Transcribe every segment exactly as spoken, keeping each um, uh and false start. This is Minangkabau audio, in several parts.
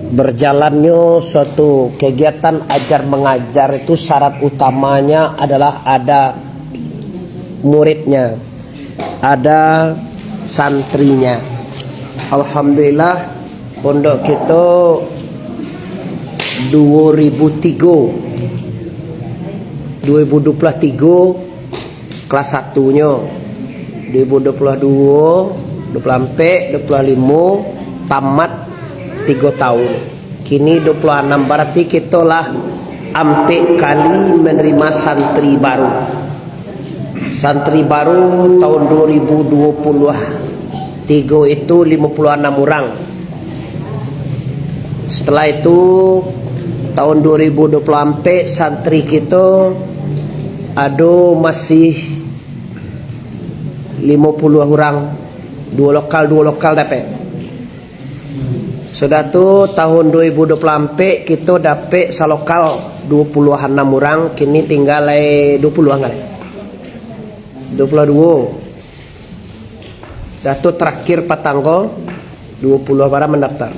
Berjalannyo suatu kegiatan ajar mengajar itu syarat utamanya adalah ada muridnya, ada santrinya. Alhamdulillah, pondok kito duo ribu tigo, duo ribu duo puluah tigo, kelas satunyo, duo ribu duo puluah duo, duo puluah ampek, duo puluah limo, tamat tigo tahun. Kini duo puluah anam, bararti kito lah ampek kali menerima santri baru. Santri baru tahun duo ribu duo puluah tigo itu limo puluah anam urang. Setelah itu, tahun duo ribu duo puluah ampek, santri kito ado masih limo puluah urang, duo lokal, duo lokal dapek. Sudah tu, tahun duo ribu duo puluah ampek, kito dapek salokal duo puluah anam urang, kini tinggal lai duo puluah an lai. Duo puluah duo. Dah tu terakhir patang ko, duo puluah bara mandaftar.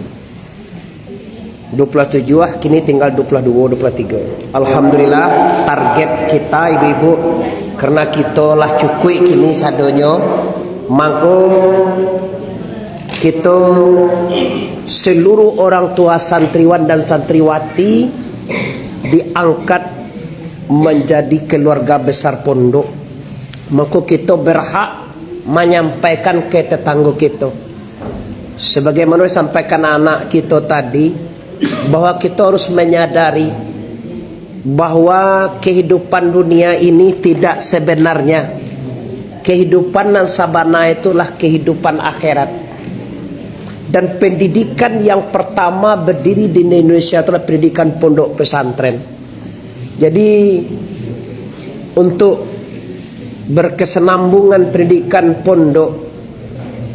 Duo puluah tujuah, kini tinggal duo puluah duo, duo puluah tigo. Alhamdulillah, target kita, ibu-ibu, karena kito lah cukuik kini sadonyo, mangko kito seluruh orang tua santriwan dan santriwati diangkat menjadi keluarga besar pondok. Mangko kito berhak manyampaikan ka tetanggo kito. Sebagaimana disampaikan anak kito tadi, bahwa kito harus manyadari bahwa kehidupan dunia ini tidak sebenarnya. Kehidupan nan sabana itulah kehidupan akhirat. Dan pendidikan yang pertama berdiri di Indonesia itulah pendidikan pondok pesantren. Jadi, untuk berkesinambungan pendidikan pondok,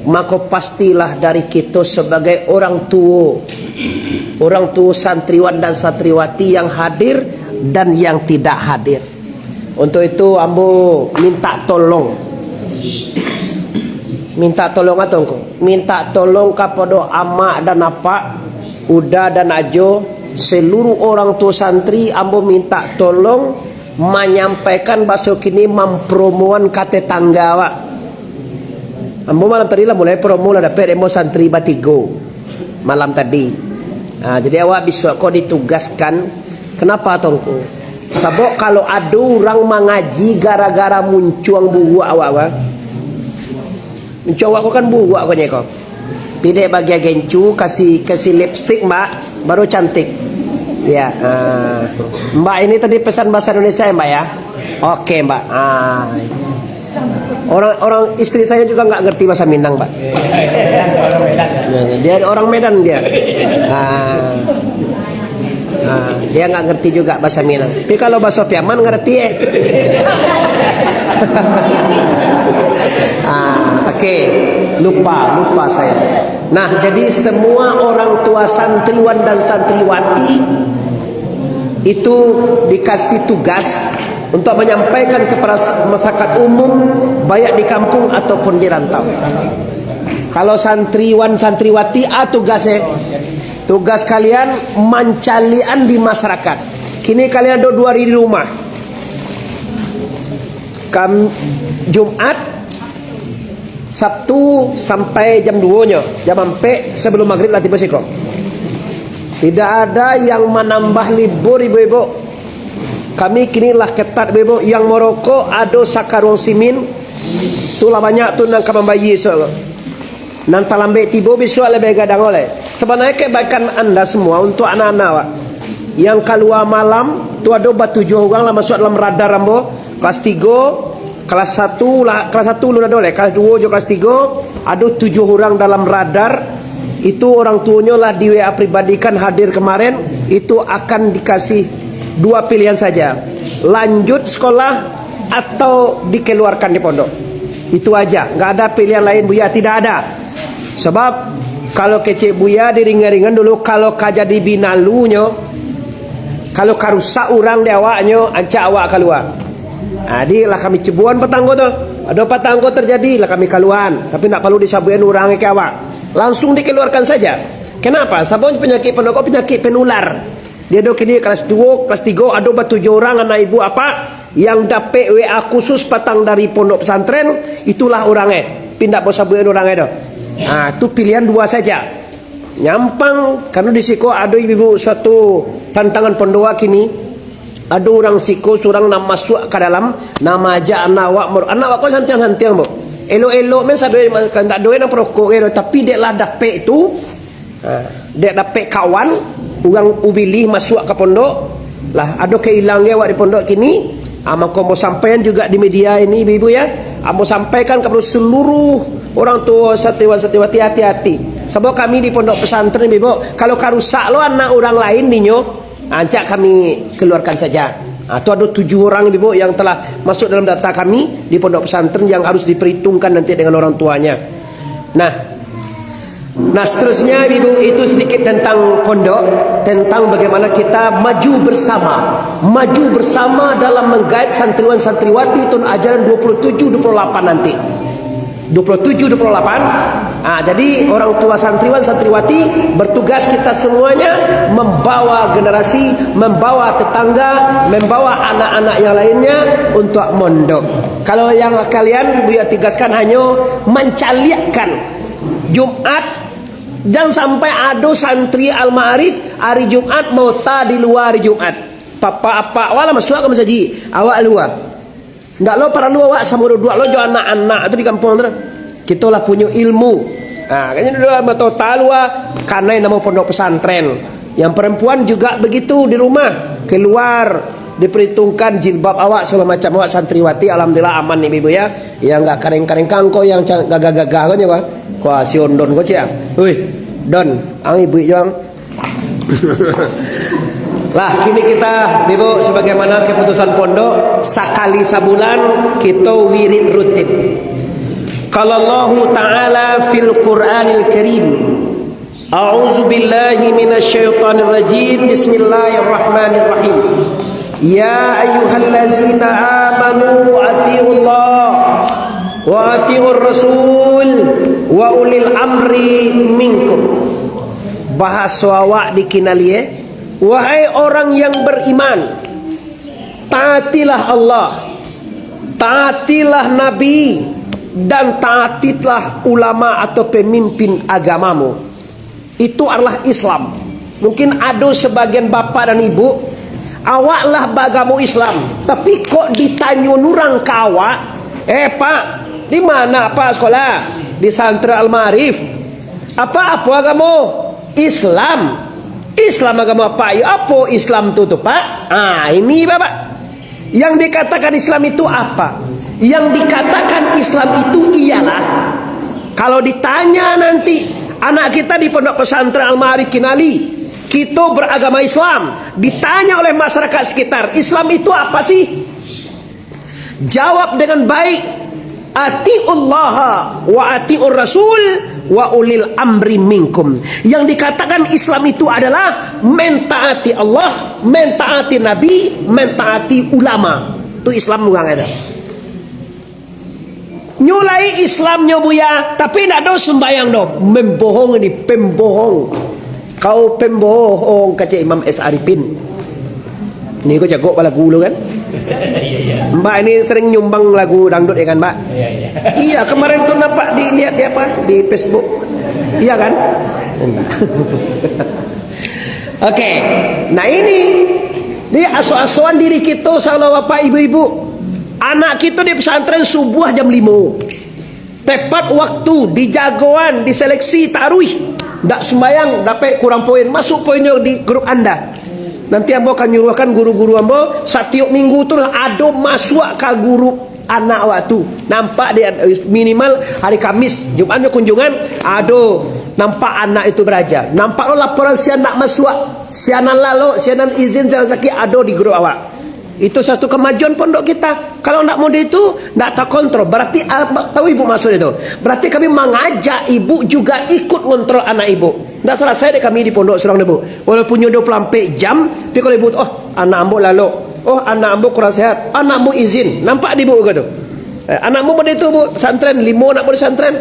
mako pastilah dari kito sebagai orang tuo, orang tuo santriwan dan santriwati yang hadir dan yang tidak hadir. Untuk itu, ambo minta tolong. Minta tolong atau engko? Minta tolong kapado amak dan apak, uda dan ajo, seluruh orang tuo santri, ambo minta tolong manyampaikan baso kini, mampromoan ka tetangga awak. Ambo malam tadi lah mulai promo, lah dapek demo santri batigo malam tadi. Ha, jadi awak bisuak ko ditugaskan. Kenapa, Tongko? Sabab kalau ado urang mangaji gara-gara muncuang buruak awak, apa? Muncuang awak ko kan buruak ko nyeko. Pidek bagi agencu, kasih, kasih lipstick, Mbak, baru cantik. Ya, ah. Mbak ini tadi pesan bahasa Indonesia ya, Mbak ya? Oke, Mbak. Ah. Orang, orang istri saya juga nggak ngerti bahasa Minang, Mbak. Dia orang Medan dia. Ah. Ah, dia nggak ngerti juga bahasa Minang. Tapi kalau bahasa Piaman ngerti, eh. Ah, oke. Lupa, lupa saya. Nah, jadi semua orang tua santriwan dan santriwati itu dikasih tugas untuk menyampaikan kepada masyarakat umum, baik di kampung ataupun di rantau. Kalau santriwan santriwati, ah, tugasnya, tugas kalian mancalian di masyarakat. Kini kalian ada dua hari di rumah. Kam Jumat, Sabtu sampai jam duo nyo, jam ampek sebelum maghrib lah tibo siko. Tidak ada yang manambah libur, ibu-ibu. Kami kini lah ketat, ibu-ibu. Yang morokok ado sakaruang simin, tu lah banyak tu nan ka mambayia isuak ko. Nan talambek tibo bisuak lai bagadang lai. Sabananyo kebaikan anda semua untuk anak-anak awak. Yang kalua malam tu ado batujuah urang lah masuak dalam radar ambo. Kelas tigo, kelas satu lah, kelas satu ulun ado lai, kelas duo jo kelas tigo, ado tujuah urang dalam radar. Itu orang tuonyo lah di W A pribadikan hadir kemarin, itu akan dikasih dua pilihan saja. Lanjut sekolah atau dikeluarkan di pondok. Itu aja, nggak ada pilihan lain, Buya, tidak ada. Sebab kalau kecek Buya diringan-ringan dulu, kalau ka jadi binalunyo, kalau ka rusak urang di awaknyo, ancak awak kalua. Jadi lah kami cebuan patang ko tu. Ado patang ko terjadi, lah kami kaluaan. Tapi ndak perlu disabuikan urang ka awak. Langsung dikeluarkan saja. Kenapa? Sabab panyakik pondok ko panyakik penular. Dia ado kini kelas dua, kelas tiga, ado batujuh orang anak ibu apak yang dapek W A khusus patang dari pondok pesantren, itulah orang eh. Tapi ndak basabuik orang eh doh. Ah, tu pilihan dua saja. Nyampang, karena di siko ado ibu suatu tantangan pondok kini. Ado urang siko surang nak masuak ka dalam, nak maajak anak awak, anak awak ko santiang-santiang, Bu. Elok-elok men sadoe, kan tak doe nang perokok, tapi dek lah dapek tu, ha, dek dapek kawan, urang ubilih masuak ka pondok, lah ado ka ilang ge awak di pondok kini. Ha, mangko ambo sampaikan juga di media ini, ibu-ibu ya. Ambo sampaikan kepada seluruh orang tua santriwan-santriwati, hati-hati. Sabab kami di pondok pesantren, ibu, kalau ka rusak lo anak urang lain dinyo, Ancak kami keluarkan saja. Ah, tu ado tujuh orang, Ibu, yang telah masuk dalam data kami di pondok pesantren yang harus diperhitungkan nanti dengan orang tuanya. Nah, nah, seterusnya, Ibu, itu sedikit tentang pondok, tentang bagaimana kita maju bersama, maju bersama dalam menggait santriwan-santriwati tahun ajaran dua puluh tujuh dua puluh delapan nanti. Dua puluh tujuh, dua puluh delapan. Ah, jadi orang tua santriwan, santriwati, bertugas kita semuanya membawa generasi, membawa tetangga, membawa anak-anak yang lainnya untuk mondok. Kalau yang kalian, Buya tugaskan hanyo mancaliakkan Jumat, jangan sampai ado santri Al-Ma'arif hari Jumat mauta di lua hari Jumat. Papa apak awak lah masuak ka masajik, awak lua. Ndak lo paralu awak samo duduak lo jo anak-anak tu di kampuang tu. Kito lah punyo ilmu. Ha, kan duduak mauta lua, kanai namo pondok pesantren. Yang perempuan juga begitu di rumah, keluar, diperhitungkan jilbab awak, segala macam awak santriwati, alhamdulillah aman ni, Ibu ya. Yang gak kareng-kareng kangko, yang ca-, gagah-gagah ko nyo ko. Ko si Ondon ko ciek. Wih, Don, ang ibu juang. Lah, kini kita, Ibu, sebagaimana keputusan pondok, sakali sabulan kito wirid rutin. Qala Allahu Ta'ala fil Qur'anil Karim, A'udzu billahi minasy syaithanir rajim. Bismillahirrahmanirrahim. Ya ayyuhallazina amanu atiullah wa atiur rasul wa ulil amri minkum. Bahaso awak dikinali, eh? Wahai orang yang beriman, taatilah Allah, taatilah Nabi, dan taatilah ulama atau pemimpin agamamu. Itu adalah Islam. Mungkin ado sebagian bapak dan ibu, awak lah baagamo Islam, tapi kok ditanyo urang ka awak, "Eh, Pak, di mana Pak sekolah?" "Di Santren Al-Ma'arif." "Apa, apo agamo?" "Islam." "Islam agamo Apak, yo apo Islam tu, tu, Pak?" Ah, ini, Bapak. Yang dikatakan Islam itu apa? Yang dikatakan Islam itu ialah, kalau ditanya nanti anak kita di Pondok Pesantren Al-Ma'arif Kinali, kita beragama Islam, ditanya oleh masyarakat sekitar, "Islam itu apa sih?" Jawab dengan baik, "Atiullaha wa atiur rasul wa ulil amri minkum." Yang dikatakan Islam itu adalah mentaati Allah, mentaati Nabi, mentaati ulama. Itu Islam urang itu. Nyo lai Islamnyo, Buya, tapi ndak ado sumbayang doh. Membohong ini, pembohong. Kau pembohong, kecek Imam S Arifin. Ni ko jago balagu dulu kan? Mbak ini sering nyumbang lagu dangdut ya kan, Mbak? Iya, iya. Iya, kemarin tu nampak dilihat di apa? Di Facebook. Iya kan? Enggak. Oke. Nah ini, ini aso-asoan diri kita, saudara bapak, ibu-ibu. Anak kita di pesantren subuh jam lima. Tepat waktu, dijagoan, diseleksi, taruih. Ndak sumbayang, dapek kurang poin, masuk poinnyo di grup anda. Nanti ambo akan nyuruhkan guru-guru ambo, satiok minggu tu ado masuak ka grup anak awak tu. Nampak di, minimal hari Kamis, Jumat nyo kunjungan, ado nampak anak itu baraja. Nampak lo laporan si anak masuak, si anak lalok, si anak izin, si anak sakik, ado di grup awak. Itu satu kemajuan pondok kita. Kalau ndak model itu, ndak takontrol. Berarti, al-, tahu ibu maksud itu? Berarti kami mangajak ibu juga ikut ngontrol anak ibu. Ndak salasai dek kami di pondok surang dek ibu. Walaupun nyo dua puluh ampek jam, tapi kalau ibu, "Oh, anak ambo lalok. Oh, anak ambo kurang sehat. Anak ambo izin." Nampak di ibu ka tu? Eh, anak ambo model itu, Bu, santren, limo anak ambo di santren.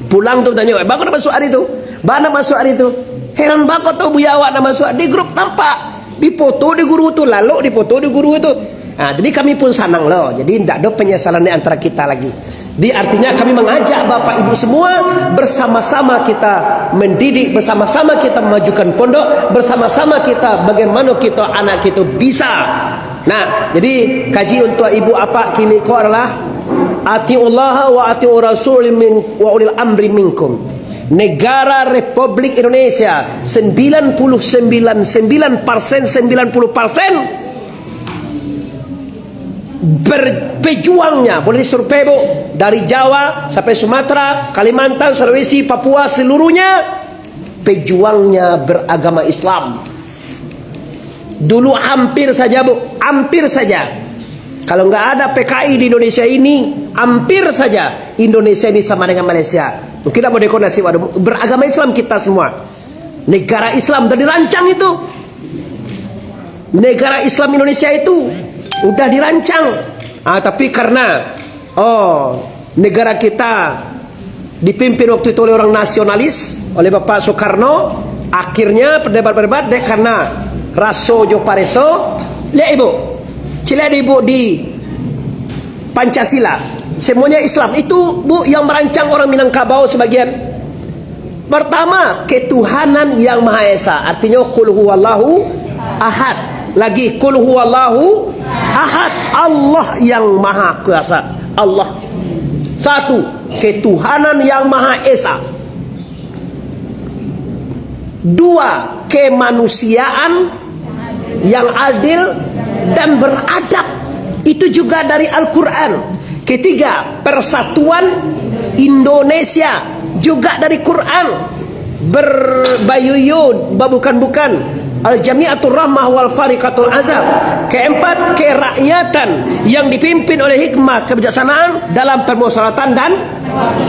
Pulang tu tanyo, "Eh, baa kok ndak masuak hari tu? Baa ndak masuak hari tu?" Heran bako tu, Buya, awak nak masuak di grup tampak. Dipoto di guru tu, lalok dipoto di guru tu. Ha, jadi kami pun sanang lo. Jadi ndak ado penyesalan di antara kita lagi. Jadi artinya kami mengajak Bapak Ibu semua, bersama-sama kita mendidik, bersama-sama kita memajukan pondok, bersama-sama kita bagaimana kita anak kita bisa. Nah, jadi kaji untuk ibu apak kini ko adalah, "Atiullaha wa atiur rasul min, wa ulil amri minkum." Negara Republik Indonesia, sembilan puluh sembilan sembilan persen, sembilan puluh persen ber-, pejuangnya, boleh disurvei, Bu, dari Jawa sampai Sumatera, Kalimantan, Sulawesi, Papua, seluruhnya pejuangnya beragama Islam. Dulu hampir saja, Bu, hampir saja. Kalau nggak ada P K I di Indonesia ini, hampir saja Indonesia ini sama dengan Malaysia. Mungkin dak bodeh ko nasib, aduh, beragama Islam kita semua. Negara Islam udah dirancang itu. Negara Islam Indonesia itu udah dirancang. Ah, tapi karena, oh, negara kita dipimpin waktu itu oleh orang nasionalis, oleh Bapak Soekarno, akhirnya berdebat-berdebat dek karena raso jo pareso. Liek ibu, ciliak di ibu di Pancasila, semuanya Islam. Itu, Bu, yang merancang orang Minangkabau sebagian. Pertama, ketuhanan yang Maha Esa, artinya Qul huwallahu ahad. Lagi, Qul huwallahu ahad, Allah yang Maha Kuasa. Allah. Satu, ketuhanan yang Maha Esa. Dua, kemanusiaan yang adil dan beradab. Itu juga dari Al-Quran. Ketiga, persatuan Indonesia juga dari Quran. Berbayuyu, babukan-bukan. Al-Jamiatul Rahmah wal Fariqatul Azab. Keempat, kerakyatan yang dipimpin oleh hikmah kebijaksanaan dalam permusyawaratan dan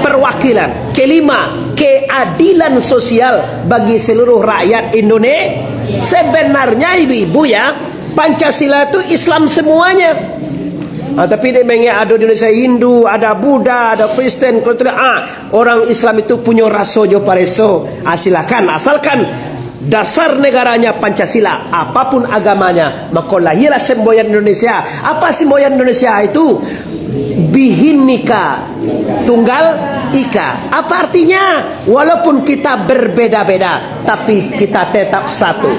perwakilan. Kelima, keadilan sosial bagi seluruh rakyat Indonesia. Sebenarnya, ibu-ibu, ya, Pancasila tu Islam semuanya. Ah, tapi dia mengek ado di Indonesia Hindu, ada Buddha, ada Kristen. Kalau tidak, ah, orang Islam itu punya raso jo pareso. Ah, silakan, asalkan dasar negaranya Pancasila, apapun agamanya, maka lahirlah semboyan Indonesia. Apa semboyan Indonesia itu? Bihinika tunggal ika. Apa artinya? Walaupun kita berbeda-beda, tapi kita tetap satu.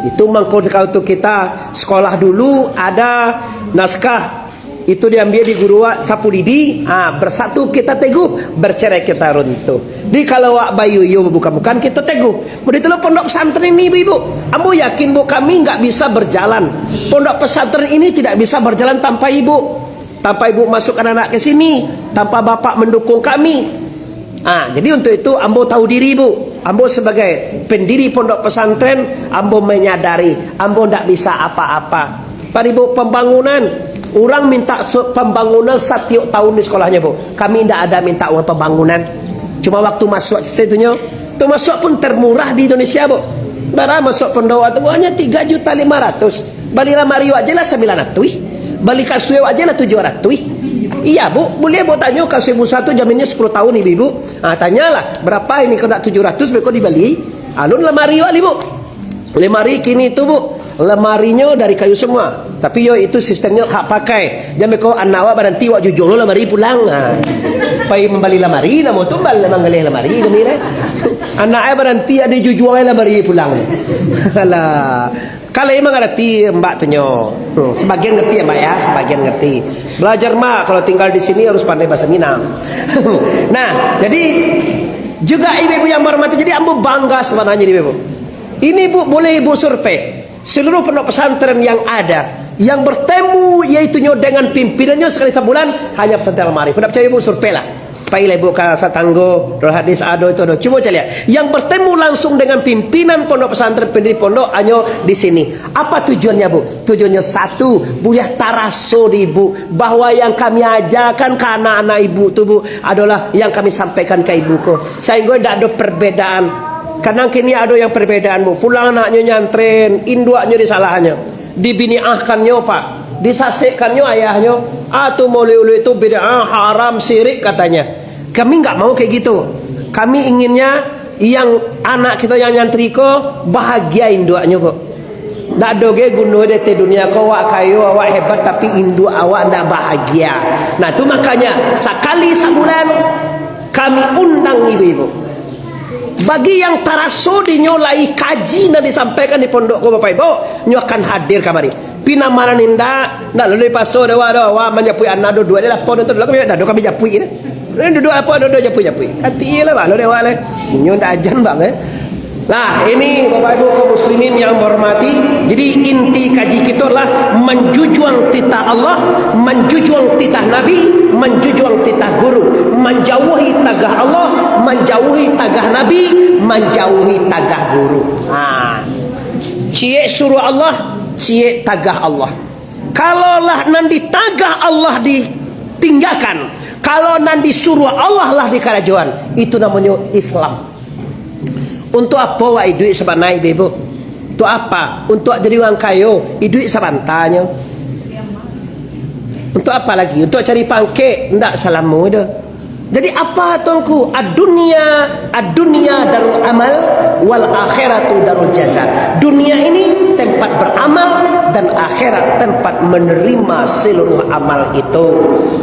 Itu mangko kalau tu kita sekolah dulu ada naskah itu diambil di guru awak Sapulidi, ha, bersatu kita teguh, bercerai kita runtuh. Jadi kalau awak bayuyu bukan-bukan kita teguh. Begitu lo pondok pesantren ini, ibu-ibu. Ambo yakin, Bu, kami nggak bisa berjalan. Pondok pesantren ini tidak bisa berjalan tanpa ibu. Tanpa ibu masukkan anak ke sini, tanpa bapak mendukung kami. Ah, jadi untuk itu ambo tahu diri, Bu. Ambo sebagai pendiri pondok pesantren, ambo menyadari ambo ndak bisa apa-apa. Pak, ibu, pembangunan, urang minta su-, pembangunan satiok tahun di sekolahnya, Bu. Kami ndak ada minta uang pembangunan. Cuma waktu masuk situnyo, tu masuk pun termurah di Indonesia, Bu. Bara masuk pondok tu, Bu, hanya tiga juta lima ratus. Bali lamari wak je lah sambilan ratuih. Bali kasua wak je lah tujuah ratuih. Iya, Bu. Buliah Bu tanyo kasua busa tu jaminnyo sapuluah tahun, ibu-ibu. Ah, tanyalah, berapa ini kok nak tujuah ratuih beko dibali? Alun lamari wak li, Bu. Lamari kini tu, Bu, lamarinyo dari kayu semua. Tapi yo itu sistemnyo hak pakai. Jan beko anak wak baranti wak jujuang lo lamari pulang. Ha. Pai mambali lamari, namo tu bal manggaleh lamari kami lah. Anak ai baranti ado jujuang ai lamari pulang. Alah. Kalau emang ngerti, Mbak, tanyo. Hmm, sebagian ngerti ya, Mbak, ya, sebagian ngerti. Belajar, Mbak, kalau tinggal di sini harus pandai bahasa Minang. Nah, jadi juga ibu-ibu yang menghormati, jadi ambo bangga sebenarnya di ibu. Ini, Bu, boleh ibu survei seluruh pondok pesantren yang ada, yang bertemu yaitunyo dengan pimpinannya sekali sebulan, hanya pesantren Al-Ma'arif. Ndak percaya, Bu, surveilah. Pailah ibu ka Satanggo, Darul Hadis ado itu ado. Cubo caliak. Yang bertemu langsung dengan pimpinan pondok pesantren, pendiri pondok, hanyo di sini. Apa tujuannya, Bu? Tujuannya satu, buliah taraso di ibu bahwa yang kami ajakan ka anak-anak ibu tu, Bu, adalah yang kami sampaikan ka ibu ko. Sahinggo ndak ado perbedaan. Kadang kini ado yang perbedaan, Bu. Pulang anaknyo nyantren, induaknyo disalahnyo. Dibiniahkannyo, Pak, disasekkannyo ayahnyo, ah, tu maulid-ulid tu bid'ah, haram, syirik katanya. Kami nggak mau kayak gitu. Kami inginnya Yang anak kito yang nyantri ko bahagia induaknyo ko. Ndak ado ge guno di ateh dunia ko, awak kayo, awak hebat, tapi induak awak ndak bahagia. Nah, tu makanya sakali sabulan kami undang ibu-ibu. Bagi yang taraso dinyo lai kaji nan disampaikan di pondok ko, Bapak Ibu, nyo akan hadir kamari. Pina maran indak, ndak lalu dipaso dek awak doh, awak manjapuik anak duduak di lapau tu, lah kami dak ado kami japuik ni. Ni duduak apo ado-ado japuik-japuik. Kati lah, balo dek awak lah. Inyo ndak ajan bang, eh. Nah, ini Bapak Ibu kaum muslimin yang menghormati. Jadi inti kaji kito lah manjujuang titah Allah, manjujuang titah Nabi, manjujuang titah guru, manjauhi tagah Allah, manjauhi tagah Nabi, manjauhi tagah guru. Ha. Ciek suruah Allah, ciek tagah Allah. Kalau lah nan ditagah Allah ditinggakan, kalau nan disuruah Allah lah dikarajoan, itu namonyo Islam. Untuak apo wak iduik sabana, Ibu? Untuak apa? Untuak jadi urang kayo, iduik sabantanyo. Untuak apa lagi? Untuak cari pangkek? Ndak salamo doh. Jadi apa, Tuanku? Ad-dunya, ad-dunya darul amal, wal akhiratu darul jaza. Dunia ini tempat beramal dan akhirat tempat menerima seluruh amal itu.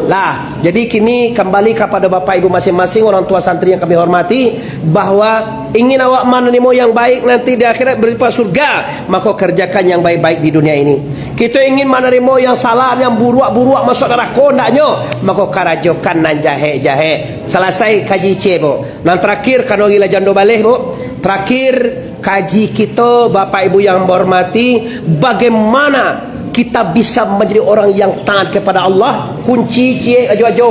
Lah, jadi kini kembali kepada Bapak Ibu masing-masing, orang tua santri yang kami hormati, bahwa ingin awak manarimo yang baik nanti di akhirat berupa surga, mako kerjakan yang baik-baik di dunia ini. Kito ingin manarimo yang salah, yang buruak-buruak masuk narako, ndaknyo, mako karajokan nan jahek-jahek. Salasai kaji ciek, Bu. Nan terakhir, kano gila jando baleh, Bu. Terakhir, kaji kito, Bapak Ibu yang menghormati, bagaimana kita bisa menjadi orang yang taat kepada Allah? Kunci ciek ajo-ajo.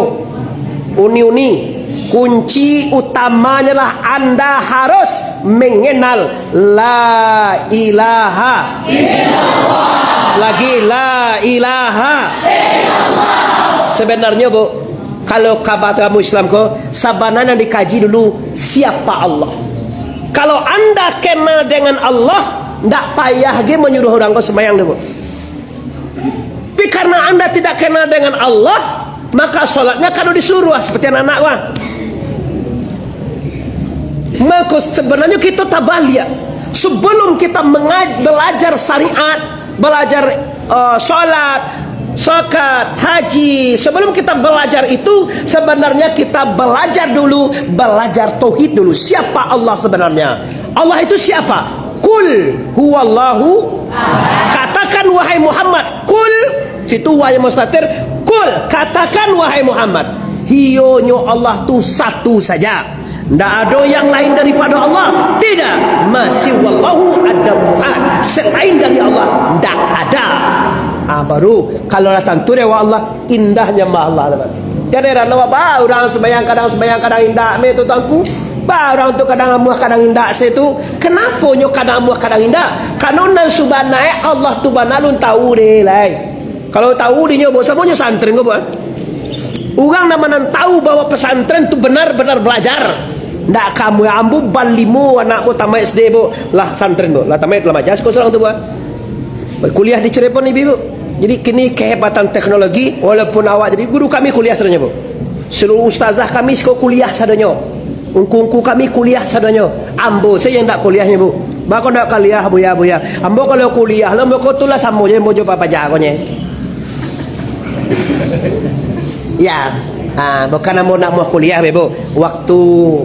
Uni-uni. Kunci utamanya lah anda harus mengenal la ilaha illallah. Lagi la ilaha illallah. Sebenarnya, Bu, kalau kabar kamu Islam ko, sabananyo dikaji dulu siapa Allah. Kalau anda kenal dengan Allah, ndak payah ge manyuruh orang ko sembahyang tu, Bu. Tapi karena anda tidak kenal dengan Allah, maka sholatnya kalau disuruh, ah, seperti anak-anak gua. Maka sebenarnya kita tabaliak. Sebelum kita mengaj- belajar syariat, belajar, eh, sholat, zakat, haji, sebelum kita belajar itu, sebenarnya kita belajar dulu, belajar tauhid dulu. Siapa Allah sebenarnya? Allah itu siapa? Kul huwallahu. Katakan, wahai Muhammad, kul, situ wahai mustatir, kul, katakan, wahai Muhammad, hiyonyo Allah tu satu saja. Ndak ado yang lain daripada Allah. Tidak. Masih wallahu adam ahad. Selain dari Allah, ndak ada. Ah, baru, kalau lah tantu dewa Allah, indahnya mah Allah tu. Jadi, heran lah, ba, urang sembahyang kadang sembahyang kadang indak, me tu tangku. Ba, urang tu kadang amuah kadang indak, se tu. Kenapo nyo kadang amuah kadang indak? Karano nan subanae Allah tu bana alun tahu deh, lai. Kalau tahu dinyo, buat samonyo santren ko, buat. Urang nan manan tahu bahwa pesantren tu benar-benar belajar. Ndak kamu, ambo balimo anak ko tamat S D, Bu. Lah santren, Bu. Lah tamat, lah majas ko surang tu, buat. Kuliah di Cirebon, Ibu. Jadi, kini kehebatan teknologi, walaupun awak jadi guru, kami kuliah sadonyo, Bu. Seluruh ustazah kami siko kuliah sadonyo. Ungku-ungku kami kuliah sadonyo. Ambo sajo yang ndak kuliahnyo, Bu. Bako ndak kuliah, Buya, Buya. Ambo kalau kuliah, lah ambo ko tu lah samo je, ambo jo papaja ko nye. Ya. Ha, bukan ambo ndak mau kuliah, Bu. Waktu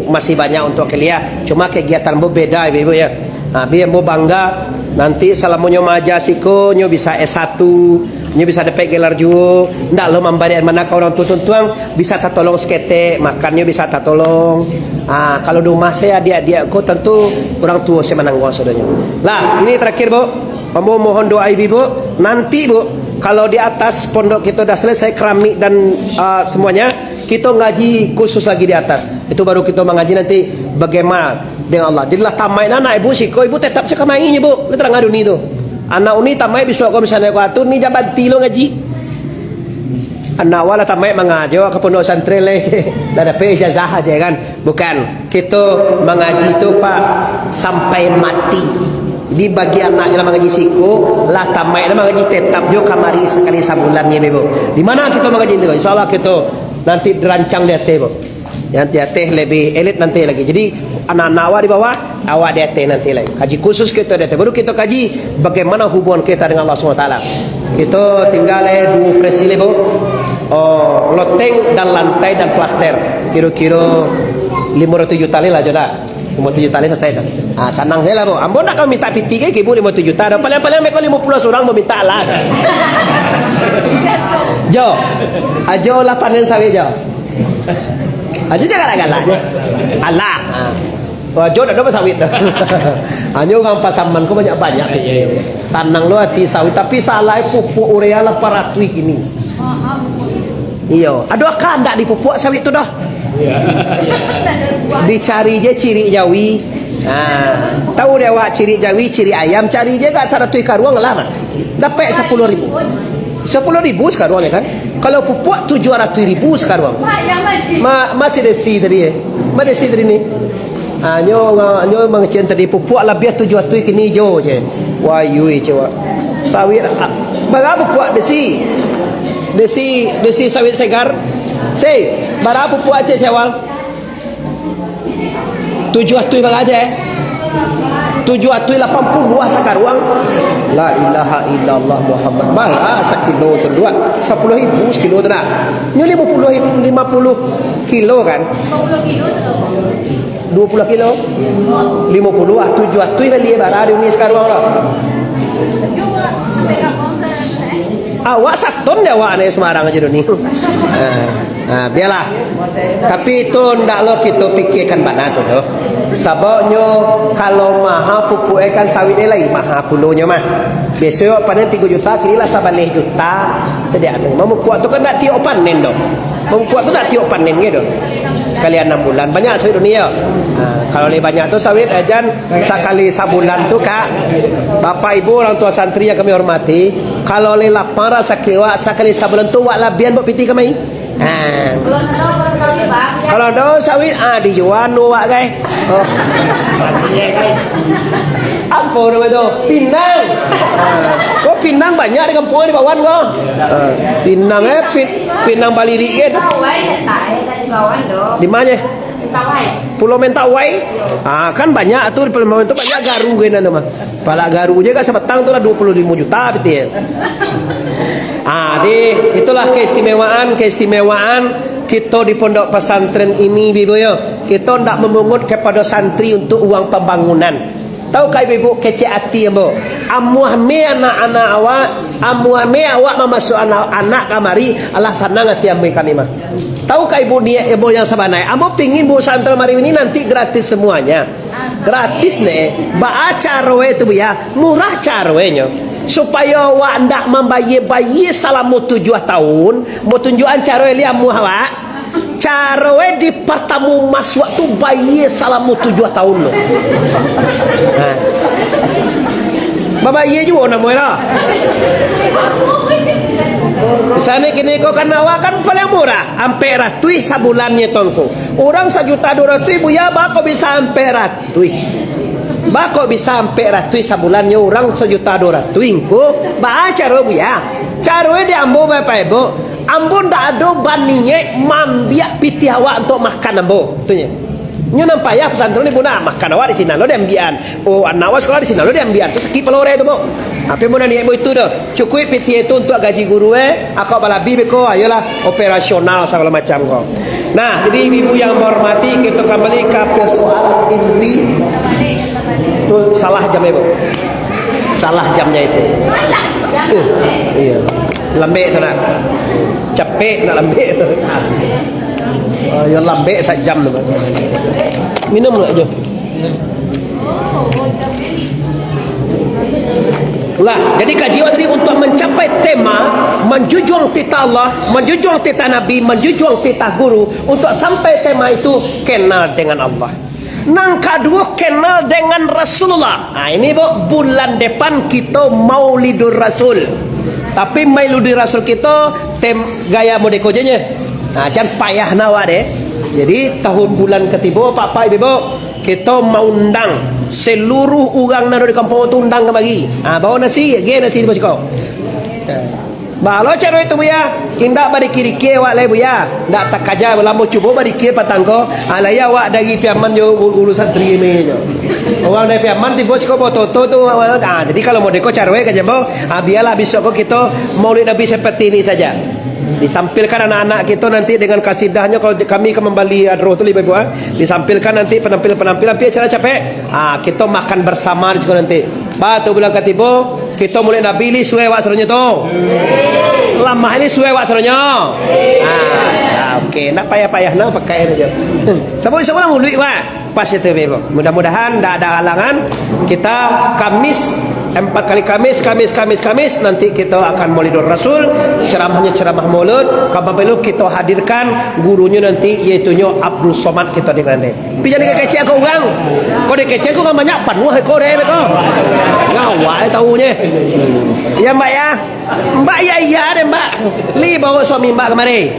masih banyak untuk kuliah. Cuma kegiatan ambo beda, Ibu, ya. Ha, tapi ambo bangga, nanti salamonyo maaja siko, nyo bisa S satu, nyo bisa dapek gelar juo, ndak lo mambari anak ka urang tu tuntuang, bisa tatolong saketek, makannyo bisa tatolong. Ha, kalau di rumah se adiak-adiak ko, tantu urang tuo se manangguang sadonyo. Lah, ini terakhir, Bu. Ambo mohon doa Ibu, Bu. Nanti, Bu, kalau di atas pondok kito dah selesai keramik dan, ah, semuanya, kito ngaji khusus lagi di atas. Itu baru kito mangaji nanti bagaimana dengan Allah. Jadi lah tamaik anak ibu siko, ibu tetap siko main ibu. Lah tarang ado ni tu. Anak uni tamaik bisuak ko misalnyo ko atur ni jaban ti lo ngaji. Anak awak lah tamaik mangajo ka pondok pesantren lai. Lah dapek ijazah aja kan. Bukan. Kito mangaji tu, Pak, sampai mati. Jadi bagi anak yang mangaji siko, lah tamaik lah mangaji tetap jo kamari sakali sabulan ni, Ibu. Di mana kito mangaji tu? Insya Allah kito nanti dirancang di ateh, Bu. Yang di ateh lebih elit nanti lagi. Jadi, Anak-anak awak di bawah, awak di ateh nanti lai. Kaji khusus kito di ateh. Baru kito kaji bagaimana hubungan kita dengan Allah Subhanahu Wa Taala. Kito tingga lai duo presi lai, Bu. Oh, loteng dan lantai dan plaster. Kiro-kiro limo ratuih juta lai lah, Jo, lah. Limo ratuih juta lai salasai tu. Ah, sanang sajo lah, Bu. Ambo ndak ka minta piti ka ibu limo ratuih juta doh. Paling-paling beko limo puluah surang ambo minta lah. Jo. Ajo lah panen sawit, Jo. Ajo jan galak-galak, Jo. Alah. Ah. Wah, Jo dak ado basawit tu. Hanyo urang Pasaman ko banyak-banyak. Sanang lo ati sawit, tapi salah pupuak urea lapan ratuih kini. Iyo, ado aka ndak dipupuak sawit tu doh. Dicari je cirik jawi. Ha, tahu dek awak cirik jawi, cirik ayam, cari je ka saratuih karuang lah mah. Dapek sapuluah ribu. Sapuluah ribu sakaruang, ya kan? Kalau pupuak tujuah ratuih ribu sakaruang. Ma-, masih desi tadi, eh. Masih desi tadi ni. Ah, nyo, nyo mangecek tadi pupuak labiah tujuah ratuih kini jo je. Wayui cewak. Sawit, ah, bara pupuak desi? Desi, desi sawit segar. Sei, bara pupuak cek Syawal? Tujuah ratuih bara je, eh? Tujuah ratuih lapan puluah sakaruang. La ilaha illallah Muhammad. Bara sakilo tu, duo? Sapuluah ribu sakilo tu, nah. Nyo limo puluah, lima puluah kilo kan? Duo puluah kilo? Limo puluah, ah, tujuah ratuih bali bara di uni sakaruang tu. Awak saton dek awak ni, sumbarang ajo duni. Ah. Ha, bialah. Tapi itu ndak lo kito pikirkan bana tu doh. Sababnyo, kalau maha pupuak e kan sawit e lai maha pulonyo mah. Biaso awak panen tigo juta, kini lah sabaleh juta. Jadi anu, mamupuak tu kan ndak tiok panen doh. Mamupuak tu ndak tiok panen ge doh. Sakali anam bulan, banyak sawit dunia. Ha, kalau lai banyak tu sawit, eh, jan sakali sabulan tu, Kak. Bapak Ibu, orang tua santri yang kami hormati, kalau lai lapang rasaki awak, sakali sabulan tu awak labian buek piti kamari. Ha. Kalau ado sawit, ah, dijua anu awak, gai. Oh. Apo namo tu? Pinang. Ah. Oh, pinang banyak di kampuang di Bawan ko. Ah. Pinang, eh, pin-, pinang balirik, eh. Di ma, eh? Pulau Mentawai. Ah, kan banyak tu di Pulau Mentawai tu banyak garu, kan, nama. Palak garu je kan sabatang tu lah duo puluah limo juta piti. Ah, di, itulah keistimewaan, keistimewaan kito di pondok pesantren ini, Ibu yo. Kito ndak memungut kepada santri untuk uang pembangunan. Tahu ka Ibu-ibu kecek ati ambo? Amuah me anak-anak awak, amuah me awak mamasuak anak, anak kamari, alah sanang ati ambo kami mah. Tahu ka Ibu niat ambo yang sabanai? Ambo pingin Bu santri mari ini nanti gratis semuanya. Gratis ne. Baa caro e tu, Buya? Murah caro e nyo. Supayo awak ndak mambayia-bayia salamo tujuah tahun, ambo tunjuakan caro e, liek amuah awak. Caro e di partamo masuak tu bayia salamo tujuah tahun tu. Ha. Babayia juo namo e lah. Misalnyo kini ko kan awak kan paling murah, ampek ratuih sabulannyo tu ngku. Urang sajuta duo ratuih, Buya, baa kok bisa ampek ratuih? Baa kok bisa ampek ratuih sabulannyo, urang sajuta duo ratuih ngku? Baa caro, Buya? Caro e di ambo, Bapak Ibu, ambo ndak ado baniaik maambiak pitih awak untuak makan ambo, tu nyo. Nyo nan payah pesantren ni, Bu, nah, makan awak di sinan lo diambiakan. Oh, anak awak sakolah di sinan lo diambiakan. Tu sakik palo urang tu, Bu. Apo nan niaik ambo itu doh? Cukuik pitih itu untuak gaji guru, eh. Ako balabih beko, ayolah, operasional sagalo macam ko. Nah, jadi ibu-ibu yang ambo hormati, kito kambali ka persoalan inti. Tu salah jam, Bu. Salah jamnyo itu. Eh, iyo. Lambek tu nak. Capek nak lambek tu. Ah, yo lambek sajam tu. Minum lah jo. Lah, jadi kaji awak tadi untuk mencapai tema, menjunjung titah Allah, menjunjung titah Nabi, menjunjung titah guru, untuk sampai tema itu, kenal dengan Allah. Nan kaduo, kenal dengan Rasulullah. Ha, ini, Bu, bulan depan kito Maulidur Rasul. Tapi Maulidur Rasul kito tem-, gaya model ko je nyo. Ha, jan payah na awak deh. Jadi, tahun bulan katigo, Pak-pak, Ibu, kito maundang seluruh urang nan ado di kampuang tu undang kamari. Ha, bawa nasi, agi nasi di siko. Ha. Baa lo caro itu, Buya? Indak badikir-dikir awak lai, Buya. Ndak takaja, lamo cubo badikir patang ko. Alai awak dari Piaman jo guru santri me jo. Urang dari Piaman tibo siko baoto-oto tu. Ah, jadi kalau model ko caro e ka jambo, ah, bialah bisuak ko kito Maulid Nabi seperti ini saja. Disampilkan anak-anak kito nanti dengan kasidahnyo, kalau kami ka mambali adroh tu, Ibu, ah. Disampilkan nanti penampilan-penampilan, pi acara capek. Ah, kito makan bersama di siko nanti. Ba tu bulan katibo, kito mulai Nabi li suai awak saronyo tu. Lamah ni suai awak saronyo. Ah, ah, oke, ndak payah-payah nang pakai aja. Sabut sabulah muluik, Pak. Pas itu, Ibu. Mudah-mudahan ndak ada halangan. Kita Kamis, empat kali Kamis, Kamis, Kamis, Kamis, nanti kita akan Maulidur Rasul, ceramahnya ceramah Maulud. Kapan perlu kita hadirkan gurunyo nanti, yaitunyo Abdul Somad kita di nanti. Tapi jangan dikecek ko urang. Ko dikecek ko urang banyak panuah ko deh ko. Ngawak tahu nye. Ya, Mbak, ya. Mbak, ya, iya deh, Mbak. Li bawa suami Mbak kamari.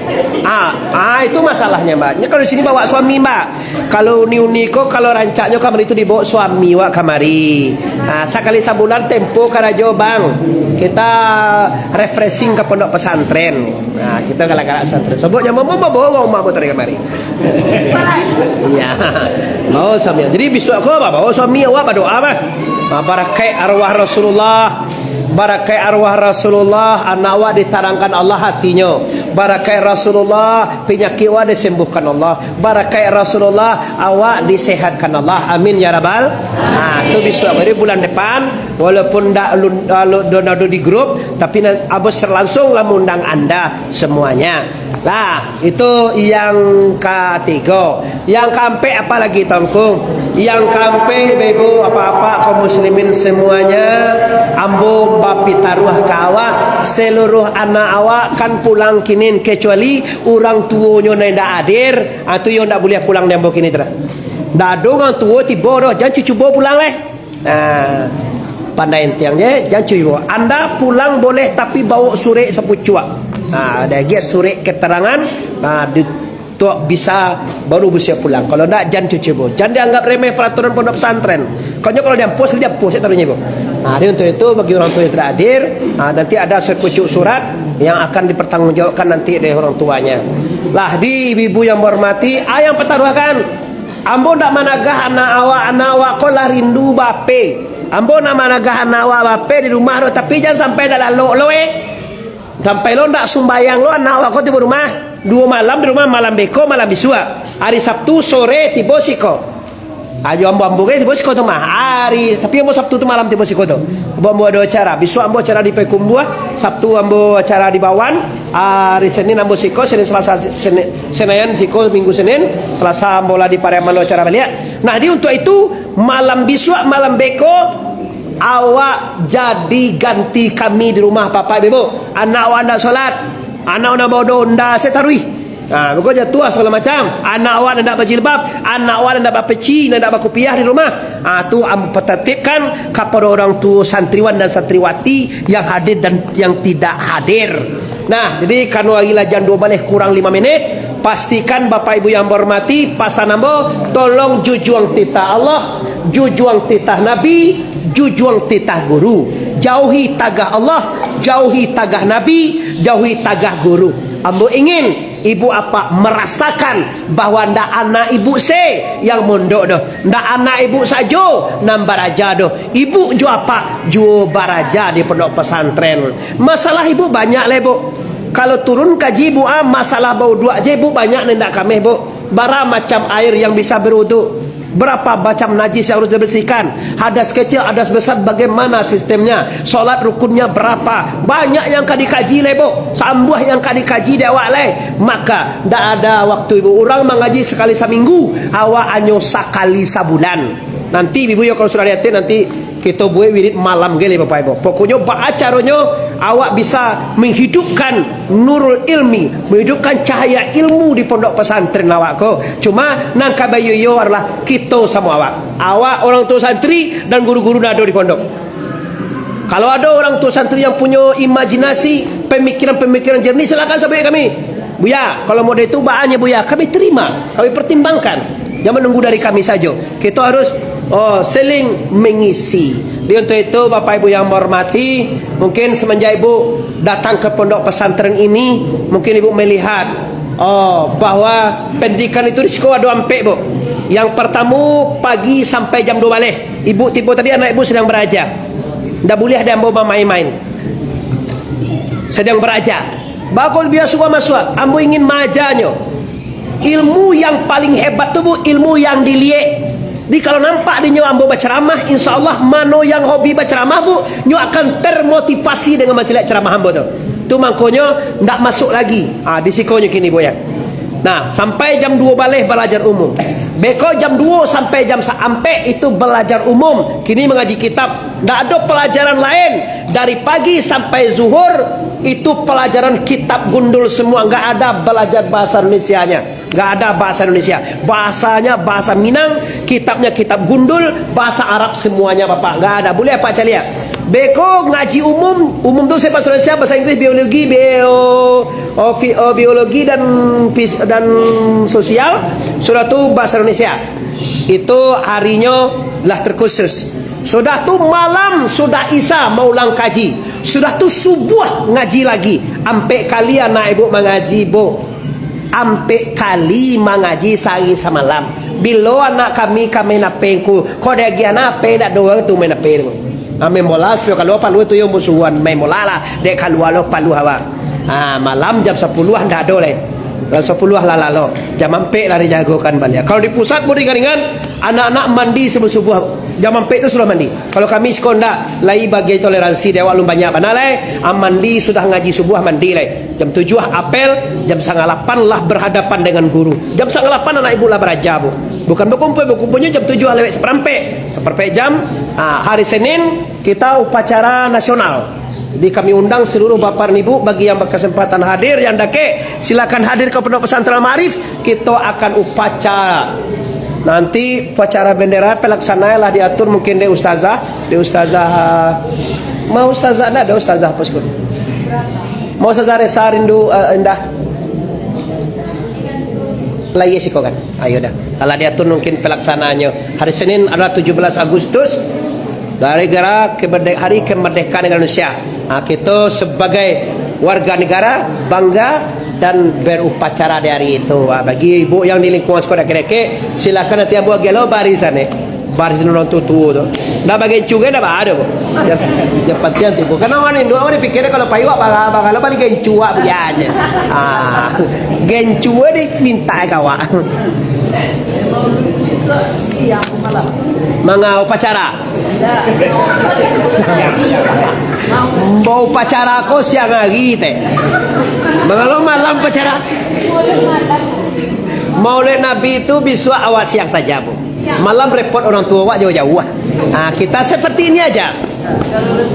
Ah, ah, itu masalahnya, Mbak. Nya kalau di sini bawa suami, Mbak. Kalau uni-uni ko, kalau rancaknyo kamari itu dibawa suami wak kamari. Ah, sakali sabulan tempo karajo, Bang. Kita refreshing ke pondok pesantren. Nah, kita galak-galak pesantren. Sobok nyaman bawa, bawa rumah motor kamari. Iya. Bawa suami. Jadi bisuak ko apa? Bawa suami awak badoa apa? Ah, barakai arwah Rasulullah. Barakai arwah Rasulullah, anak awak ditarangkan Allah hatinyo. Barakai Rasulullah, penyakit awak disembuhkan Allah. Barakai Rasulullah, awak disehatkan Allah. Amin ya rabbal. Ah, tu bisuak. Jadi bulan depan, walaupun ndak lun-, ah, lu-, don ado di grup, tapi na-, Abah secara langsung lah mengundang anda semuanya. Lah, itu yang katigo. Yang kaampek apa lagi, Tuanku? Yang kaampek, Ibu, Bapak-bapak, kaum muslimin semuanya, ambo bapitaruah ka awak, seluruh anak awak kan pulang kinin, kecuali urang tuonyo nan indak hadir, ah, tu yo ndak buliah pulang di ambo kini tu dah. Ndak ado urang tuo tibo doh, jan cubo pulang leh. Ah, pandai entiang je, jan cubo. Anda pulang boleh, tapi bawa surek sapucuak. Ah, ada agiah surek keterangan, ah, di, tu bisa baru bisa pulang. Kalau ndak, jan cubo. Jan dianggap remeh peraturan pondok pesantren. Konyo kalau diampus, diampus je taruhnyo, Bu. Ah, jadi untuk itu, bagi urang tuo yang tidak hadir, ah, nanti ada sepucuk surat yang akan dipertanggungjawabkan nanti oleh orang tuanya. Lah, di ibu-ibu yang berhormati, ah, yang pataruahkan. Ambo ndak managah anak awak, anak awak ko lah rindu bape. Ambo ndak managah anak awak bape di rumah doh, tapi jan sampai ndak lalok lo, eh. Sampai lo ndak sumbayang lo, anak awak ko tibo rumah. Duo malam di rumah, malam beko, malam bisuak. Hari Sabtu sore tibo siko. Ajo ambo-ambo ge tibo siko tu mah. Hari, tapi ambo Sabtu tu malam tibo siko tu. Ambo, ambo ado acara. Bisuak ambo acara di Payakumbuah, Sabtu ambo acara di Bawan, hari Senin ambo siko, Senin Selasa, Senin, Senayan siko, Minggu Senin, Selasa ambo lah di Pariaman acara baliak. Nah, jadi untuk itu, malam bisuak, malam beko, awak jadi ganti kami di rumah, Bapak Ibu. Anak awak ndak solat, anak awak ndak bawa donda, se taruih. Ha, mako jatuah sagalo macam. Anak awak nan indak bajilbab, anak awak nan indak bapeci, nan indak bakupiah di rumah. Ha, tu ambo patatipkan kapado urang tuo santriwan dan santriwati yang hadir dan yang tidak hadir. Nah, jadi karano ari lah jam duo baleh kurang lima menit, pastikan Bapak Ibu yang ambo hormati, pasan ambo, tolong jujuang titah Allah, jujuang titah Nabi, jujuang titah guru. Jauhi tagah Allah, jauhi tagah Nabi, jauhi tagah guru. Ambo ingin ibu apak marasakan bahwa ndak anak ibu se yang mondok doh, ndak anak ibu sajo nan baraja doh. Ibu jo apak juo baraja di pondok pesantren. Masalah ibu banyak lah, Bu. Kalau turun kaji ibu, ah, masalah bauduak je ibu banyak nan indak kameh, Bu. Bara macam air yang bisa berwuduk. Berapa macam najis yang harus dibersihkan? Hadas kecil, hadas besar, bagaimana sistemnya? Solat rukunnya berapa? Banyak yang ka dikaji lai, Bu. Sambuah yang ka dikaji di awak lai. Maka, ndak ada waktu ibu. Urang mangaji sakali saminggu, awak hanyo sakali sabulan. Nanti ibu yo kalau sudah liatin, nanti kito buek wirid malam ge lai, Bapak Ibu. Pokoknyo, baa caronyo awak bisa menghidupkan nurul ilmi, menghidupkan cahaya ilmu di pondok pesantren awak ko. Cuma nan ka baiyo-iyo adalah kito samo awak. Awak orang tua santri dan guru-guru nan ado di pondok. Kalau ado orang tua santri yang punyo imajinasi, pemikiran-pemikiran jernih, silakan sampaikan kami. Buya, kalau model itu baanyo Buya, kami terima, kami pertimbangkan. Jangan menunggu dari kami sajo. Kito harus Oh, saling mengisi. Jadi, untuk itu, Bapak Ibu yang menghormati, mungkin semenjak Ibu datang ke pondok pesantren ini, mungkin Ibu melihat, oh, bahwa pendidikan itu di siko ado ampek, Bu. Yang pertama, pagi sampai jam dua baleh. Ibu tibo tadi, anak Ibu sedang baraja. Ndak buliah dek ambo bamain-main. Sedang baraja. Bagus, biar suka masuk. Ambo ingin maajanyo. Ilmu yang paling hebat tu, Bu, ilmu yang diliek. Jadi, kalau nampak dinyo ambo bacaramah, insya Allah, mano yang hobi bacaramah, Bu, nyo akan termotivasi dengan mancaliak caramah ambo tu. Tu mangkonyo ndak masuk lagi. Ah, di sikonyo kini, Bu, ya. Nah, sampai jam dua baleh balajar umum. Beko jam dua sampai jam sa-, ampek itu balajar umum. Kini mangaji kitab. Ndak ado palajaran lain. Dari pagi sampai zuhur, itu palajaran kitab gundul semua. Nggak ada balajar bahasa Indonesianya. Nggak ada bahasa Indonesia. Bahasanya bahasa Minang, kitabnya kitab gundul, bahasa Arab semuanya, Bapak. Nggak ada. Boleh Apak caliak. Beko ngaji umum, umum tu saya bahasa Indonesia, bahasa Inggris, biologi, bio-, oh, fi-, oh, biologi dan fis-, dan sosial, sudah tu bahasa Indonesia. Itu harinyo lah terkhusus. Sudah tu malam, sudah Isya, maulang kaji. Sudah tu subuah ngaji lagi. Ampek kali anak ibu mangaji, Bu. Ampek kali mangaji sahari samalam. Bilo anak kami ka main ape ngku? Kok dek agiah anak ape, ndak ado urang tu main ape tu. Ah, main bola, sudah kalua paluah tu yo musuhan main bola lah. Dek kalua lo paluah awak. Ah, malam jam sapuluah ndak ado lai. Jam sapuluah lah lalo. Jam ampek lah dijagokan baliak. Kalau di pusat, Bu, ringan-ringan, anak-anak mandi subuh-subuh. Jam ampek tu sudah mandi. Kalau kami siko ndak, lai bagian toleransi dek awak alun banyak bana lai. Ah, mandi sudah ngaji subuah, mandi lai. Jam tujuah apel, jam satangah lapan lah berhadapan dengan guru. Jam satangah lapan anak ibu lah baraja, Bu. Bukan bakumpul, bakumpulnyo jam tujuah lewat saparampek. Saparampek jam, ah, hari Senin, kita upacara nasional. Jadi, kami undang seluruh bapak dan ibu, bagi yang berkesempatan hadir, yang dakek, silakan hadir ke Pondok Pesantren Al-Ma'arif, kita akan upacara. Nanti upacara bendera, pelaksanaan lah diatur mungkin dek ustazah, dek ustazah, mau ustazah, ndak ada ustazah apa sih? Mau ustazah Resa Rindu, eh, Indah. Lah, iya siko kan. Ayo dah. Kalau diatur mungkin pelaksanaannya. Hari Senin adalah tujuh belas Agustus, gara-gara kemerde-, hari kemerdekaan negara Indonesia. Ha, kita sebagai warga negara bangga dan berupacara di hari itu. Ha, bagi ibu yang di lingkungan sekolah kedekek, silakan nanti ambo agiah lo barisan ni. Baris urang tuo-tuo tu. Ndak bagencu gai ndak baa doh, Bu. Yang, yang pantiang tu, Bu. Karena urang indu, urang dipikir kalau pai wak bala, bala bali gencu wak biaje. Ah, gencu diminta ka wak. Manga upacara? Baupacara ko siang hari teh. Mangalo malam upacara? Maulid Nabi tu bisuak awak siang saja, Bu. Malam repot orang tua awak jauah-jauah. Ah, kita seperti ini aja.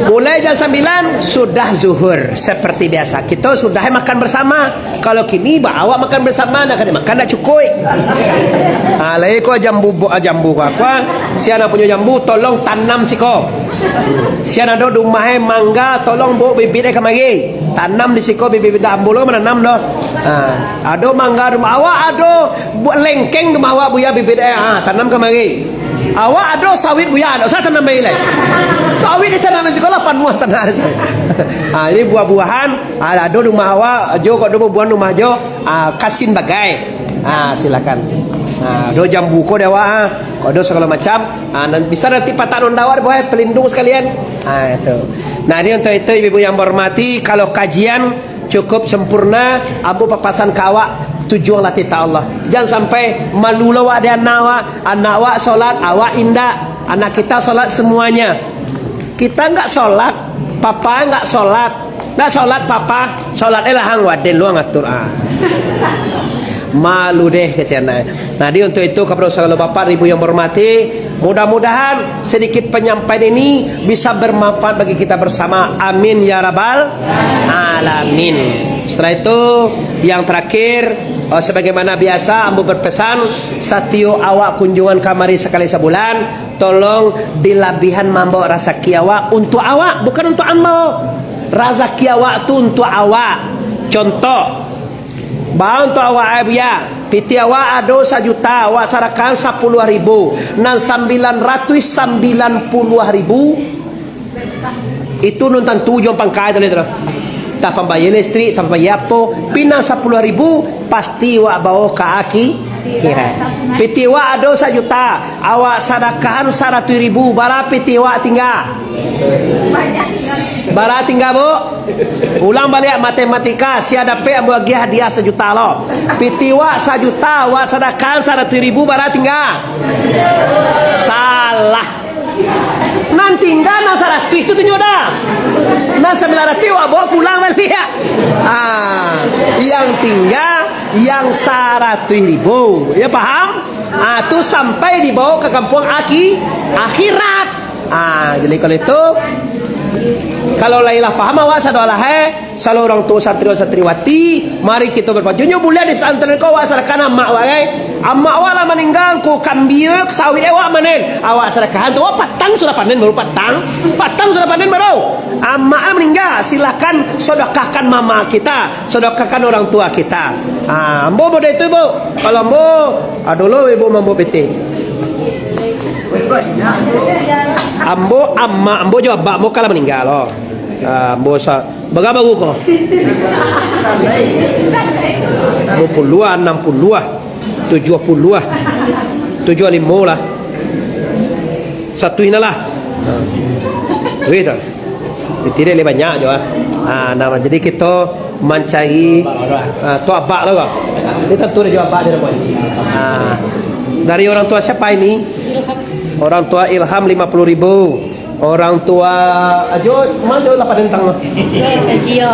Mulai jam sambilan sudah zuhur seperti biasa. Kita sudah makan bersama. Kalau kini ba awak makan bersama, nak kena makan nak cukup. Ah, lai ko jambu, bo-, jambu ko apa? Sia nan punyo jambu, tolong tanam siko. Sia nan ado di rumah mangga, tolong bawa bibit kamari. Tanam di siko bibit-bibit, ambo lo mananam doh. Ah, ado mangga di rumah awak, ado Bu-, lengkeng tu mah awak, Buya, bibit, eh, ah, tanam kamari. Awak ado sawit, Buya, ndak usah tanam lai. Sawit ditanam di siko lah, panuah tanah di siko. Ah, ini buah-buahan, ah, ado di rumah awak, jo, kok ado buah-buahan rumah jo, ah, kasin bagai. Ah, silakan. Ah, ado jambu ko di awak, ah, kok ado sagalo macam. Ah, nan-, bisa nanti patah non dawar, buah pelindung sekalian. Ah, itu. Nah, ini untuk itu, ibu-ibu yang berhormati, kalau kajian cukup sempurna, ambo papasan ka awak, tujuanlah titah Allah. Jan sampai malu lo awak di anak awak, anak awak solat, awak indak, anak kita solat semuanya. Kita nggak solat, papa nggak solat, nggak solat papa, solat eh lahang waden luang atur ah. Malu deh kecil anak. Nah, di untuk itu, kepada segala bapak ibu yang berhormati, mudah-mudahan sedikit penyampaian ini bisa bermanfaat bagi kita bersama. Amin ya rabbal alamin. Setelah itu, yang terakhir, eh, sebagaimana biasa, ambo berpesan, satiok awak kunjungan kamari sekali sebulan, tolong dilabihan mambawa rasaki awak untuk awak, bukan untuk ambo. Rasaki awak tu untuk awak. Contoh, ba untuk awak, eh, Buya. Pitih awak ado sajuta, awak sadakahan sapuluah ribu, nan sambilan ratuih sambilan puluah ribu, itu nan tantu ujuang pangka itu lah. Tah pambayia listrik, tah pambayia apo, pinang sapuluah ribu, pasti awak bawa ka akhirat. Pitih awak ado sajuta, awak sadakahan saratuih ribu, bara pitih awak tingga? Bara tingga, Bu? Ulang baliak matematika, sia dapek ambo agiah hadiah sajuta lo. Pitih awak sajuta, awak sadakahan saratuih ribu, bara tingga? Salah. Nan tingga nan saratuih tu tunjuk dah. Nan sambilan ratuih awak bawa pulang baliak. Ah, yang tingga yang saratuih ribu. Ya paham? Ah, tu sampai dibawa ka kampuang akhi-, akhirat. Ah, jadi kalau itu, kalau lai lah paham awak sado lah, eh, salo urang tuo santriwan santriwati, mari kito bapajuang. Nyo buliah di pesantren ko awak sadakahan amak awak, eh. Amak awak lah maningga, ko kambia, sawit awak manen. Awak sadakahan tu, awak patang sudah panen baru, patang. Patang sudah panen baru. Amak lah maningga, silakan sedekahkan mama kita. Sedekahkan orang tua kita. Ah, ambo model itu, Bu. Kalau ambo, ado lo ibu mambuek pitih. Ambo, amak ambo jo abak ambo kan lah maningga lo. Ah, ambo sa-, bara baru ko? Limo puluah, anam puluah, tujuah puluah, tujuah limo lah. Satu ina lah. Ah. Wih, tu. Pitih lai banyak jo, ah. Ah, nah, jadi kito mancari, ah, tu abak lo ko. Ini tantu ado jo abak di rumah. Ah, dari orang tua siapa ini? Orang tua Ilham lima puluh ribu. Orang tua Ajo, ma Ajo lapan tang lo? Ajo.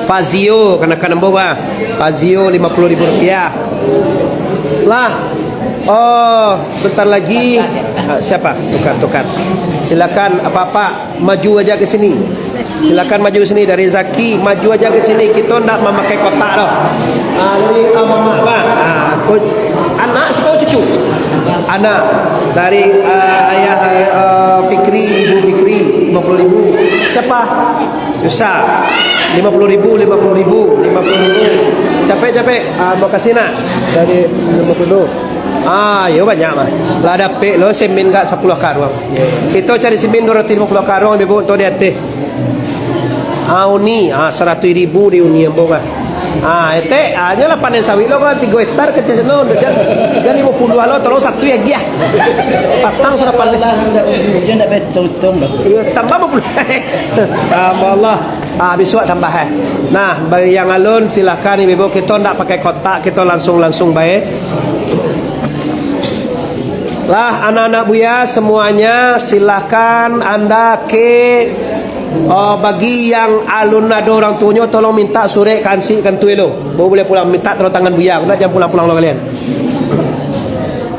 Fazio, kanakan ambo, bah. Fazio, lima puluh ribu rupiah. Lah. Oh, sebentar lagi. Ah, siapa? Tukar, tukar. Silakan, apak-apak, maju aja ke sini. Silakan maju sini dari Zaki, maju aja ke sini. Kita ndak memakai kotak dah. Ah, dari, ah, mamak, bah. Ah, ko-, anak atau cucu? Anak. Dari, ah, ayah, ah, Fikri, Ibu Fikri, lima puluh ribu. Siapa? Susah. Lima puluh ribu, lima puluh ribu, lima puluh ribu. Capek, capek. Ah, makasih, Nak. Dari lima puluh. Ah, yo banyak mah. Lah dapek lo semen gak sapuluah karuang. Kito cari semen duo ratuih limo puluah karuang, Ibu, tu di ateh. Ah, uni, ah, saratuih ribu di uni ambo mah. Ah, etek, ah, nyo lah panen sawit lo, kan tigo hektar kecil lo, jan, jan limo puluah lo, tolong satu ya, Giah. Patang sudah panen. Lah, ndak ujuang, ndak betong-tong doh. Iyo, tambah limo puluah. Tambah Allah. Ah, bisuak tambah, eh. Nah, bagi yang alun, silakan ibu-ibu, kito ndak pakai kotak, kito langsung-langsung bae. Lah, anak-anak Buya semuanya, silakan anda ke, eh, bagi yang alun ado orang tuonyo, tolong minta surek kanti kantui lo. Baru boleh pulang, minta tanda tangan Buya, nak jan pulang-pulang lo kalian.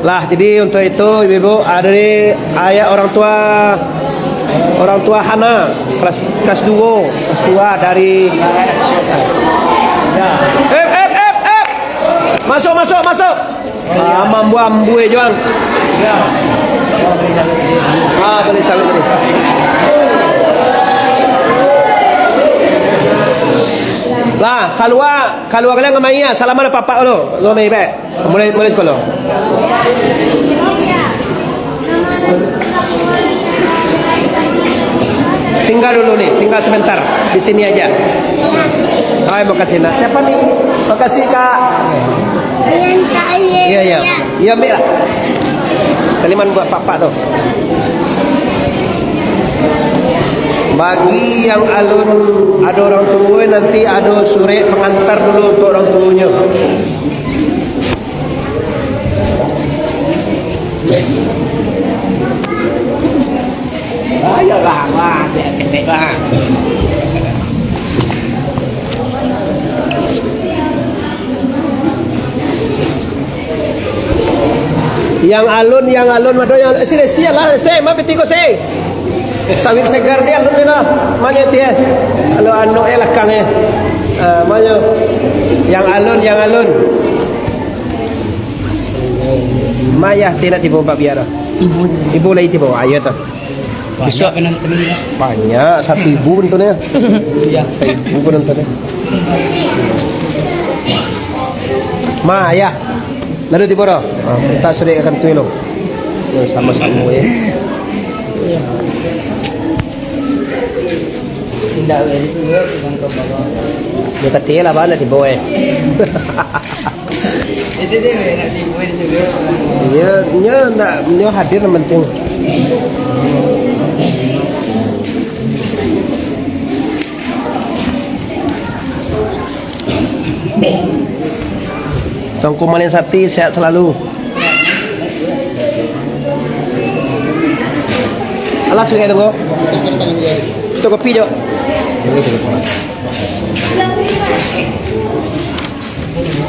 Lah, jadi untuk itu, ibu-ibu, dari ayah orang tua, orang tua Hana, kelas, kelas dua, kelas dua dari, eh, eh, eh, eh, masuk, masuk, masuk. Ah, mambu-ambu eh, Juang. Ah, tulis salam tadi. Lah, kalua, kalua kalian ngamai ya, salaman apak-apak dulu. Ngamai baik. Mulai, mulai sekolah. Tinggal dulu nih, tinggal sebentar. Di sini aja. Hai, makasih, Nak. Siapa nih? Makasih, Kak. Rian, Kak Aye. Iya, iya. Iya. Iya, ambil lah. Saliman buat apak-apak tu. Bagi yang alun, ada orang tua, nanti ada surat pengantar dulu untuk orang tuanya. Ayolah, wah, ketek lah. Yang alun, yang alun, mado yang, sini, sini lah, sini, ma piti ko, sini. Sawit segar dia, alun dia lah. Mana dia? Kalau anu, eh, lakang, eh. Ah, mana? Yang alun, yang alun. Mayah tidak tiba bak biara. Ibu. Ibu lai tiba, ayo tu. Banyak penonton ni, ya. Banyak, satu ibu penontonnya. Iya. Satu ibu penontonnya. Ma, ya. Lalu tibo dah. Ah, tak sudah akan tu lo. Ya, sama-sama, ya. Indak weh, itu weh, tukang kebawah. Dia kata lah, bana tibo, eh. Itu dia, weh, nak tibo itu, weh. Iya, dia nak, dia hadir yang penting. Tuanku Malin Sati, sehat selalu. Alah, sudah tunggu. Itu kopi, Jok.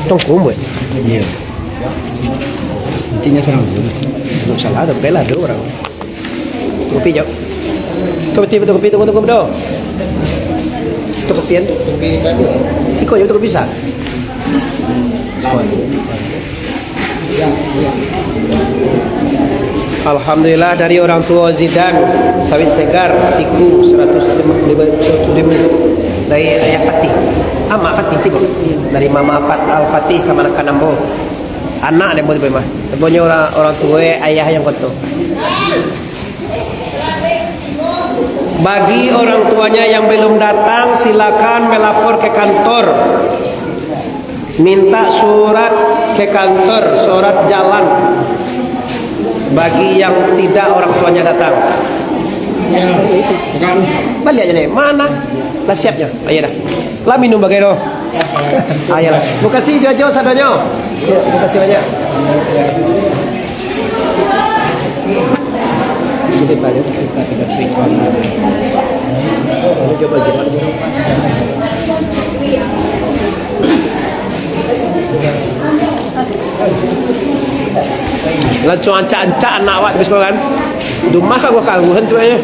Tongkong, buat. Iya. Intinya serang tu. Nggak salah, ada bela ada orang. Kopi, Jok. Kopi, kopi, kopi, tunggu, tunggu, tunggu. Itu kopi, kan? Siko, Jok, itu kopi, sa? Alhamdulillah, dari orang tua Zidan, sawit segar, tiku seratus lima puluh lima, seratus ribu. Dari Ayah Fatih. Amak Fatih, tigo. Dari Mama Fat-, Al-Fatih, kamanakan ambo. Anak dia buat mah. Sebenarnya orang, orang tua, ayah yang kotor. Bagi orang tuanya yang belum datang, silakan melapor ke kantor. Minta surat ke kantor, surat jalan. Bagi yang tidak orang tuanya datang. Baliak aja ni. Mana? Lah siapnya. Ayo dah. Lah minum bagai tu. Ayolah. Makasih Jojo sadonyo. Ya, makasih banyak. Lansuang ancak-ancak anak awak di sekolah kan. Dumah ka gua karuhan tu aja.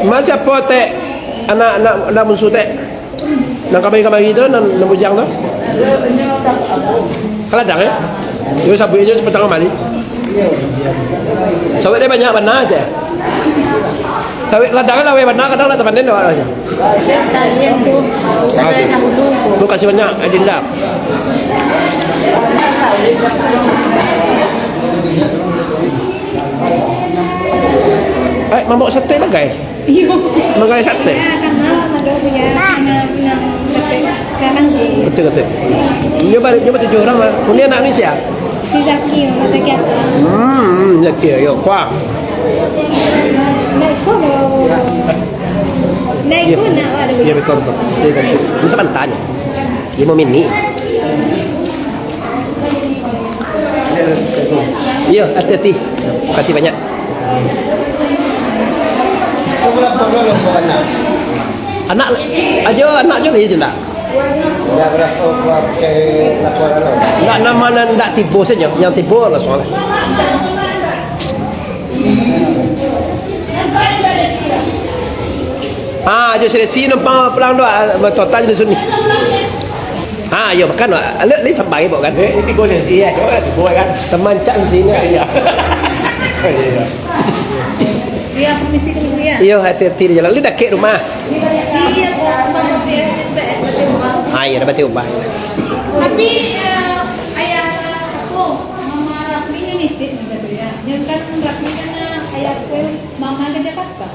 Masih apa, Tek? Anak, anak, anak bungsu, Tek? Nan kamari-kamari tu, nan, nan bujang tu? Ka ladang, eh? Yo, sabuik jo patang mali. Sawit dia banyak bana aja. Sawit ladang lah, weh, bana, kadang nak tapanen doh aja. Talian tu, sadang dahulu tu. Makasih banyak, Adinda. Eh, mambawa sate bagai? Iyo. Bagai sate? Ya, karena ada punya, karena, karena, karena, Betul, betul. Nyo balik, nyo tujuh urang lah. Ini anak ni sia? Si Zaki, Zaki apa? Hmm, Zaki, yo, kuah. Naik ko lo. Naik ko nak, waduh. Iya, betul, betul. Iya, betul. Ini sebentar ni. Lima minit. Iyo, hati-hati. Makasih banyak. Anak, ajo anak jo lai jo ndak? Ndak, nama nan ndak tibo sajo, yang tibo langsuang lah. Ah, jo seleksi numpang pulang tu, ah, total jo di sini. Ah, iyo, makan, Wak. Alek ni sampai, Bok, kan? Eh, ini tigo sesi, ya. Coba tigo, kan? Teman cak di sini. Iya. Iya. Iya, permisi dulu, ya. Iyo, hati-hati di jalan. Li dakek rumah. Iya, Bok. Cuma kopi aja, sudah, eh, berarti rumah. Ah, iya, dah berarti rumah. Tapi, eh, ayah, eh, aku, Mama Rafli ini nitip, gitu, ya. Yang kan Rafli kan, eh, ayah aku, Mama ke Jakarta.